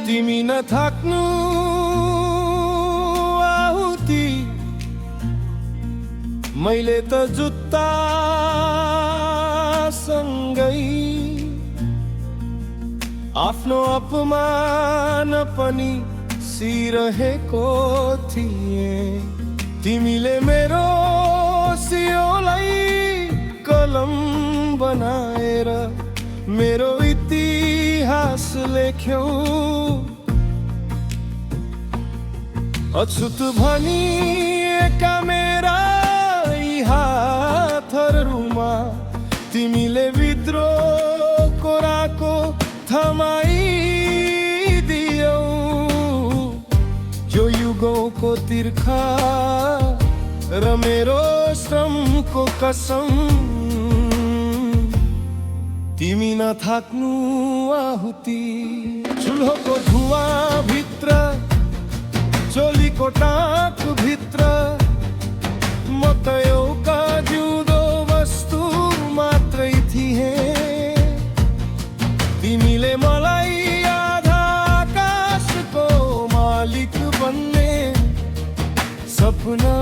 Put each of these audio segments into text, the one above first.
तिमी नथाक्नु आहुति मैले त जुत्ता सँगै आफ्नो अपमान पनि सिरहेको थिए। तिमीले मेरो सियोलाई कलम बनाएर मेरो इतिहास लेख्यौ। अछुत भनिएका मेरा यी हातहरूमा तिमीले विद्रोहको राको थमाइदियौ। यो युगौँको तिर्खा र मेरो श्रमको कसम तिमी नथाक्नु आहुति। चुल्होको धुवाँ भित्र चोलीको टाँक भित्र म त एउटा जिउँदो वस्तु मात्रै थिएँ। तिमीले मलाई आधा आकाशको मालिक बन्ने सपना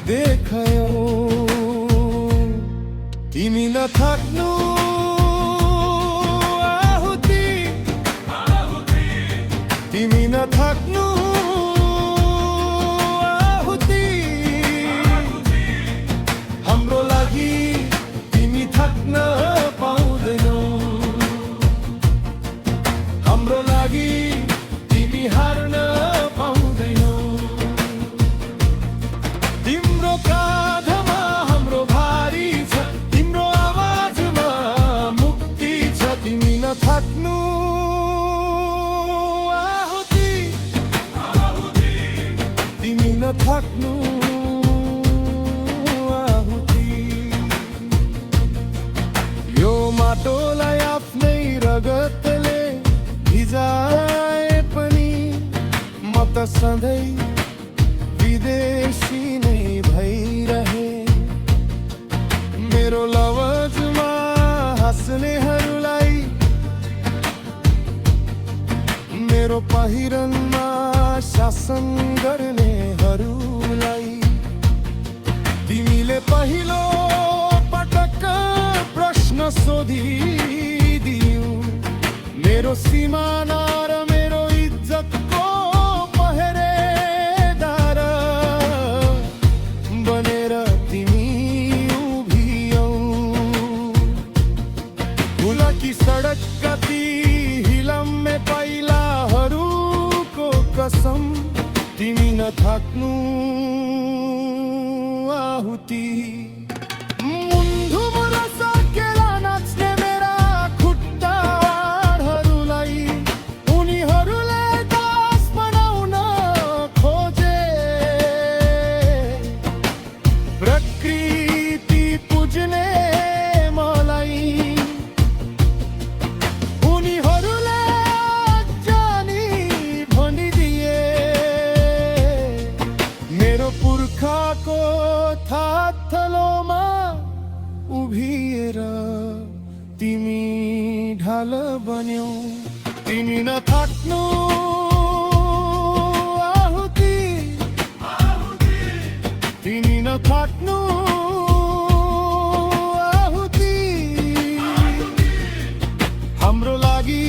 देखायौ। तिमी नथाक्नु आहुति, तिमी नथाक्नु आहुति। हाम्रो लागि तिमी थाक्न पाउँदैनौ। हाम्रो लागि तिमी हार्न पाउँदैनौ। तिम्रो काँधमा हाम्रो भारी छ, तिम्रो आवाजमा मुक्ति छ। तिमी नथाक्नु आहुति, तिमी नथाक्नु आहुति। यो माटोलाई आफ्नै रगतले भिजाए पनि म त सधैँ विदेशी नै भइरहे। मेरो लवजमा हाँस्नेहरूलाई, मेरो पहिरनमा शासन गर्नेहरूलाई तिमीले पहिलो पटक प्रश्न सोधिदियौ। मेरो सिमाना र मेरो इज्जतको पहरेदार बनेर तिमी उभियौ। हुलकी सडक कति हिलम्मे पाइलाहरूको कसम तिमी नथाक्नु आहुति। मुन्धुमुर सकेर नाच्ने मेरा खुट्टाहरूलाई उनीहरूले दास बनाउन खोजे। प्रकृति पुज्ने मलाई उनीहरूले जानी भनिदिए। मेरो पुर्खाको थाथलोमा उभिएर तिमी ढाल बन्यौ। तिमी नथाक्नु आहुति, तिमी नथाक्नु आहुति। हाम्रो लागि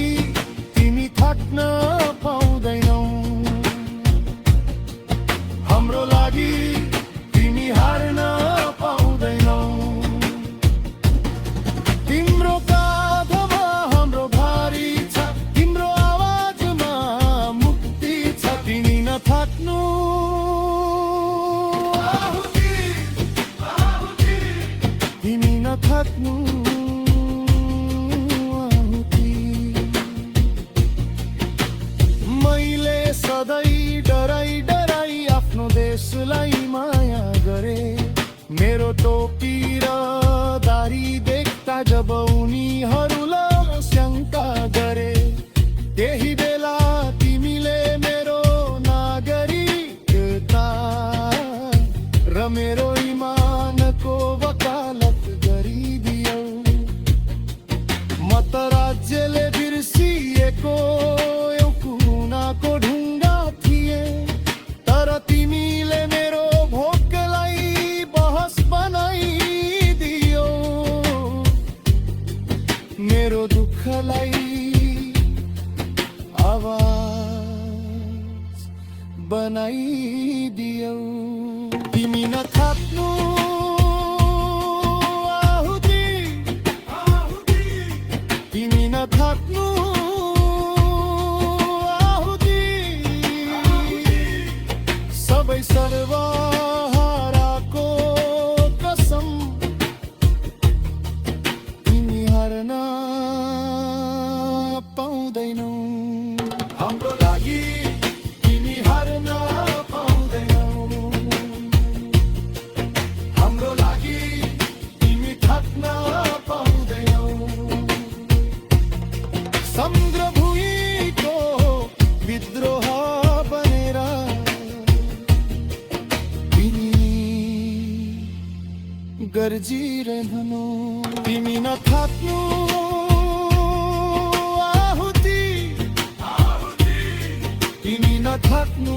तिमी थाक्न पाउँदैनौ। हाम्रो लागि तिमी हार्न पाउँदैनौ। तिम्रो काँधमा हाम्रो भारी छ, तिम्रो आवाजमा मुक्ति छ। तिमी नथाक्नु आहुति, तिमी नथाक्नु आहुति। मैले सधैँ डराई डराई आफ्नो देशलाई माया गरे। मेरो टोपी र दारी देख्दा जब उनीहरूलाई शङ्का गरे, त्यही बेला तिमीले मेरो नागरिकता र मेरो इमानको वकालत गरिदियौ। म त राज्यले बिर्सिएको बनाइदियौ तिमी नथाप्नु आहुति तिमी नथाप्नु आहुति सबै सर्वहाराको कसम तिमी हार्न पाउँदैनौ हाम्रो लागि तिमी हार्न पाउँदैनौ हाम्रो लागि तिमी थाक्न पाउँदैनौ समुद्र भुइँको विद्रोह बनेर तिमी गर्जिरहनु तिमी नथाप्नु आहुति तिमी नथाक्नु